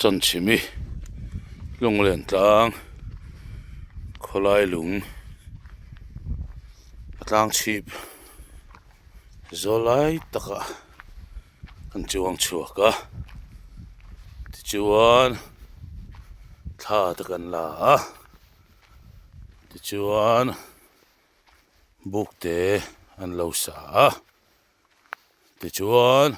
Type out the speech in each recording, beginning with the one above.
Chawnchhimi lunglen tlang khawlai lung a tlang chhip zawl lai takah an chuang chhuak a tichuan thla te kan la a tichuan buk te an lo sa a tichuan.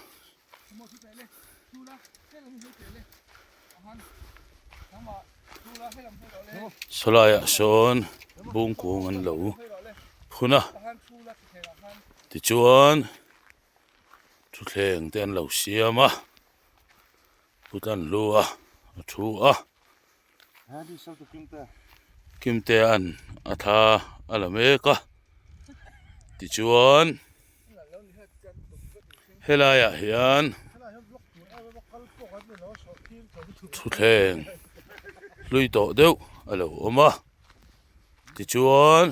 Sawlaiah sawn bungkung an lo phun a tichuan thutthleng te an lo siam a kut an lu a a thu a kimte an a thla a la mek a tichuan. Helaiah hian thutthleng hlui tawh deuh a lo awm a tichuan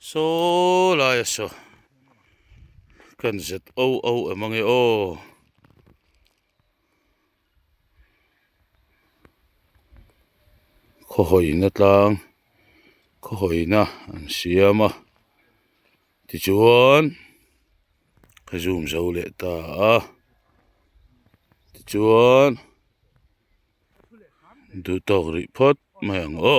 saw laia saw kan zet o o em ange aw. Khawhawina tlang khawhawina an siam a. Tichuan ka zoom zo leh ta a tichuan duh tawk rih phawt mai ang aw.